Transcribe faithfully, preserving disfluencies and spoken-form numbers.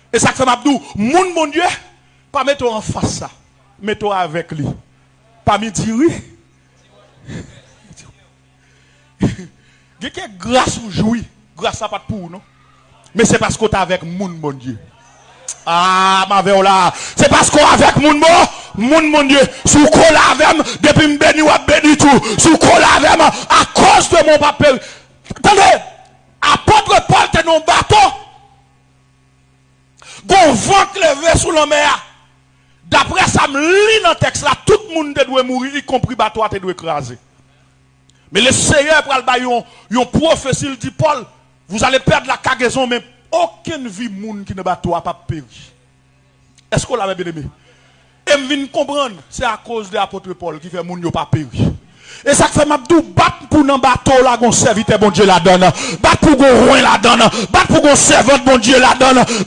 E sa k fè m ap di w, moun Bondye, pa mete w anfas sa. Mete w avèk li. Pa mi diri. Gen kèk gras ou jwi, gras la pa t pou ou non. Men se paske w t avèk moun Bondye. Ah, m avè w la. Se paske w avèk moun bon, moun Bondye. Si w kole avè m, depi m beni, w ap beni tou. Si w kole avè m, akoz de mwen, w p ap peri. Tande, apot Pòl te nan yon bato. Gon van k leve sou lanmè a. Daprè sa m li nan tèks la, tout moun te dwe mouri, ikonpri bato a te dwe kraze. Men Leseyè pral bay yon, yon pwofesi, l di Pòl, vous allez perdre la cargaison, men okenn vi moun ki nan bato a p ap peri. Èske w la, mè byeneme? E m vin konprann, se akoz de apot Pòl ki fè moun yo pa peri. E sa k fè m ap di w, bat pou nan bato w la gon sèvitè Bondye ladan l. Bat pou gon wen ladan l. Bat pou gon sèvant Bondye ladan l.